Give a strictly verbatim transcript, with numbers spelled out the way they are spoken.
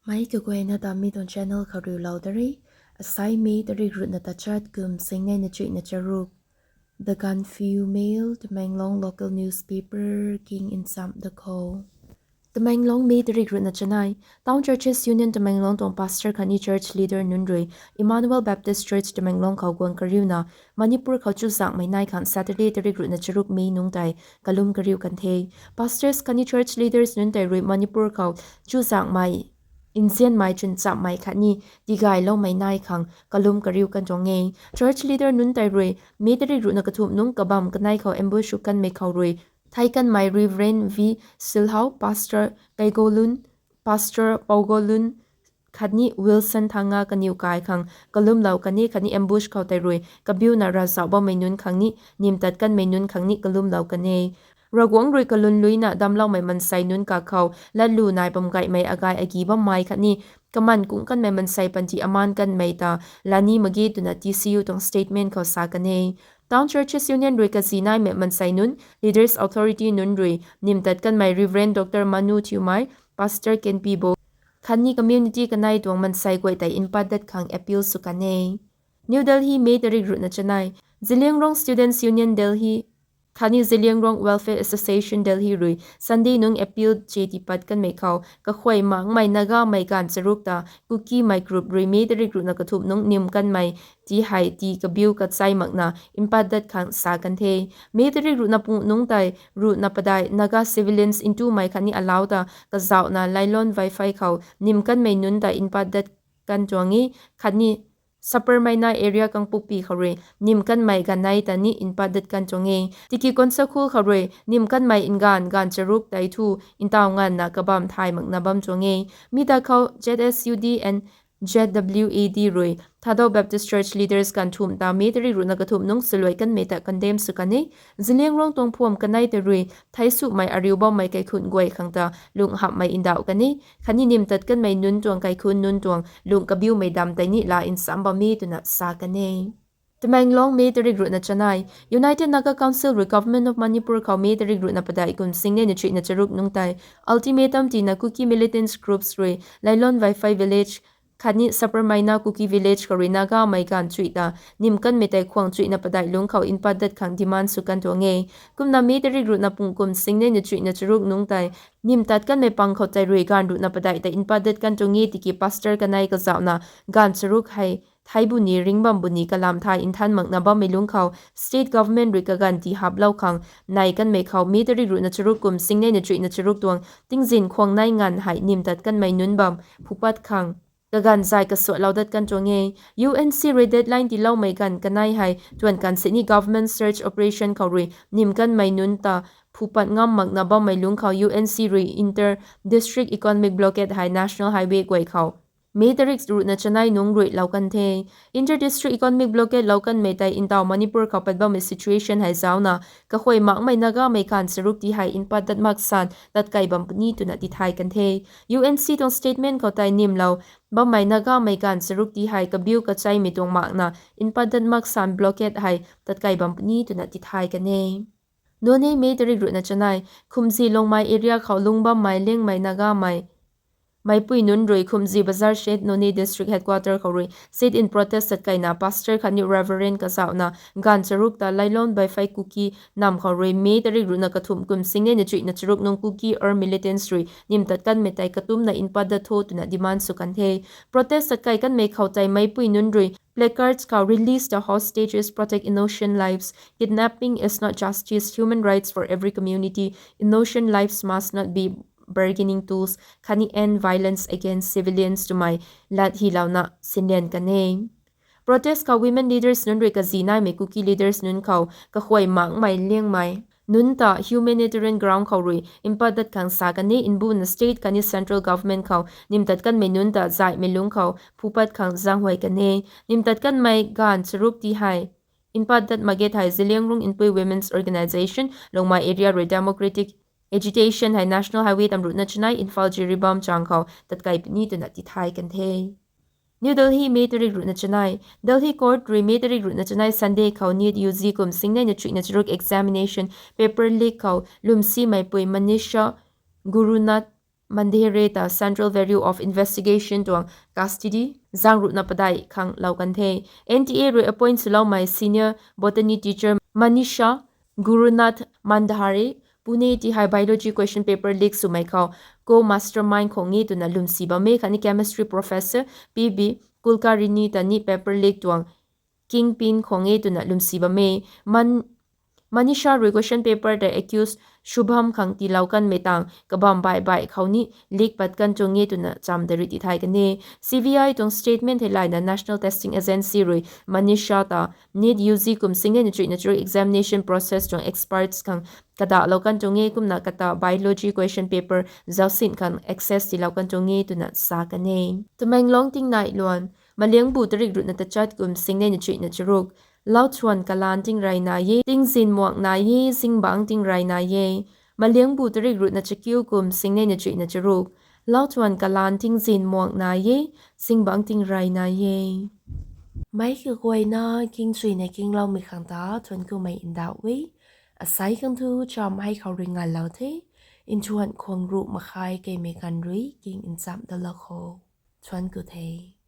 Mei kaguayna ta mi tuang channel khou riulou da re. Asai May tarik ruhna tachat kum singnei na chuihna charuk. The Gaanphiu Mail, Tamenglong local newspaper king nsam da khou. Tamenglong, May tarik ruhna chanei. Town Churches Union Tamenglong tuang pastor khatni church leader nunc rui Emmanuel Baptist Church Tamenglong khou guang kariuna Manipur khou chuzaenghmei nai khang Saturday tarik ruhna charuk May nungc tei kalum kariu kan the. Pastors khatni church leaders nunc tei rui Manipur khou chuzaenghmei nzianmei chwnchamhmei khatni tigayloumei nai khang kalum kariu kan tuang e. Church leader nunc tei rui May tarik ruhna kathumh nungc kabamv kanei khou ambush sw kanmei khou rui thei kanmei Reverend V Silhau, Pastor Kaigolun, Pastor Paugolun khatni Wilson Thanga kaniw kai khang kalumlou kan e khatni ambush khou tei rui kabiuna ravzauh bammei nunc khang ni, nimtat kanmei nunc khang ni kalumlou kan e. Ravguangc rui kalun luina damcloumei mansei nunc kakhou latlu nai bam gaymei agay agi bammei khatni kaman kung kanmei mansei panty amaan kanmei ta lani mak ge twna T C U tuang statement khou sa kan e. Town Churches Union rui kazi naimei mansei nunc, leaders, authority nunc rui nimtat kanmei Reverend Doctor Manu Thiumei, Pastor Kenpibo khatni community kanei tuang mansei guay tei mpat dat khang appeal sw kan e. New Delhi, May tarik ruhna chanei. Zeliangrong Students Union Delhi khatni Zeliangrong Welfare Association Delhi rui Sunday nungc appeal che tiipat kanmei khou kakhuay makmei Nagamei gaanv charuk ta Kukimei group rui May tarik ruhna kathumh nungc nim kanmei ti hei ti kabiu kachai makna mpat dat khang sa kan the. May tarik ruhna pung nungc tei ruhna padeih Naga civilians ntumei khatni alau ta kazauhna Lailon Vaiphei khou nim kanmei nunc ta mpat dat kan tuang e khatni Sapermeina area Kangpokpi khou rui nim kanmei ganei ta ni mpat dat kan tuang e. Tiki Konsakhul khou rui nim kanmei nganv gaanv charuk tei thu ntaw nganvna kabamv thay makna bam tuang e. Mi ta khou Z S U D and Z W A D rui Thadou Baptist Church leaders gaanv thumh ta May tarik ruhna kathumh nungc swluai kanmei ta condemn sw kan e. Zeliangrong tuang phuam kanei tei rui theic sumei ariu bammei kaikhunc guay khang ta lung hamhmei ndauh kan e khatni nimtat kanmei nunc tuang kaikhunc nunc tuang lung kabiumei dam tei ni la nsam bam e twna sa kan e. Tamenglong, May tarik ruhna chanei. United Naga Council rui Government of Manipur khou May tarik ruhna padeih kum singnei na chuihna charuk nungc tei ultimatum tina Kuki militants groups rui Lailon Vaiphei village khatni Sapermeina Kuki village khou rui Nagamei gaanv chuih ta nim kanmei tei khwang chuihna padeih lungc khou mpat dat khang demand sw kan tuang e. Kumna May tarik ruhna pung kum singnei na chuihna charuk nungc tei nimtat kanmei pang khou tei rui gaanv ruhna padeih tei mpat dat kan tuang e tiki pastor kanei kazauhna gaanv charuk hei thei bu ni ringc bam bu ni kalam thay nthan makna bammei lungc khou state government rui kaganv ti haplou khang nai kanmei khou May tarik ruhna charuk kum singnei na chuihna charuk tuang tingzin khwang nai nganv hei nimtat kanmei nunc bam phupat khang kaganv zay kasuatlou dat kan tuang e. U N C rui deadline tiiloumei ganv kanei hei tuan kan sini government search operation khou rui nim kanmei nunc ta phupat ngam makna bammei lungc khou U N C rui inter district economic blockade hei national highway guay khou May tarik ruhna chanei nungc rui lou kan the. Inter district economic blockade lou kanmei tei ntaw Manipur khou pat bammei situation hei zaucna kakhuay makmei Nagamei gaanv charuk ti hei mpat dat mak san tatkai bam puni twna tithay kan the. U N C tuang statement khou tei nimlou bammei Nagamei gaanv charuk ti hei kabiu kacheimei tuang makna mpat dat mak san blockade hei tatkai bam puni twna tithay kan e. Noney, May tarik ruhna chanei. Khumzi Longmai area khou lungc bammei Liangmei Nagamei meipui nunc rui Khumzi Bazar Shed, Noney District Headquarter khou rui sit-in protest tatkaina pastor khatni reverend kazauhna gaanv charuk ta Lailon Vaiphei Kuki nam khou rui May tarik ruhna kathumh kum singnei na chuihna charuk nungc Kuki armed militants rui nimtat kanmei tei katumna mpat dat tho twna demand sw kan the. Protest tatkai kanmei khou tei meipui nunc rui placards khou Release the hostages, protect innocent lives, kidnapping is not justice, human rights for every community, innocent lives must not be bargaining tools khatni end violence against civilians twmei lat hylouna sinlian kan e. Protest khou women leaders nunc rui kazi naimei Kuki leaders nunc khou kakhuay makmei Liangmei nunc ta humanitarian ground khou rui mpat dat khang sa kan e. Mbuna state khatni central government khou nimtat kanmei nunc ta zaihmei lungc khou phupat khang zaenghuay kan e. Nimtat kanmei gaanv charuk ti hei mpat dat mak ge thei Zeliangrong Inpui Women's Organisation, Longmai area rui democratic agitation hei National Highway tam ruhna chanei Imphal Jiribam chang khou tatkai puni twna tithay kan the. New Delhi, May tarik ruhna chanei. Delhi Court rui May tarik ruhna chanei Sunday khou NEET U G kum singnei na chuihna charuk examination paper leak khou lwmsimei pui Manisha Gurunath Mandhare ta Central Bureau of Investigation tuang custody zaeng ruhna padeih khang lou kan the. N T A rui appoint swloumei senior botany teacher Manisha Gurunath Mandhare, Pune ti hei biology question paper leak swmei khou co-mastermind khang e twna lwmsi bam e khatni chemistry professor P B Kulkarni ta ni paper leak tuang kingpin khang e twna lwmsi bam e. Manisha rui question paper tei accused Shubham khang tiilou kanmei tang kabam baih baih khou ni leak pat kan tuang e twna cham da rui tithay kan e. C B I tuang statement theilayna National Testing Agency rui Manisha ta NEET U G kum singneina chuihna charuk examination process tuang experts khang kadahlou kan tuang e kumna kata biology question paper zaucsin khang access tiilou kan tuang e twna sa kan e. Tamenglong tingnai luan, Maliangbu tarik ruhna tachat kum singneina chuihna charuk, lauthuan kalan tingrey nai e, tingzin muak nai e, zingbangc tingrey nai e. Maliangbu tarik ruhna chakiu kum singneina chuihna charuk, lauthuan kalan tingzin muak nai e, zingbangc tingrey nai e. Meic kaguayna kingchuina kingloumei khang ta thuanc kumei ndauh e. Asei khang thu cham hei khou rui ngalou the. Nthuan khwang ruh makhai keimei kan rui king nchamh dalou kho. Thuanc ku the.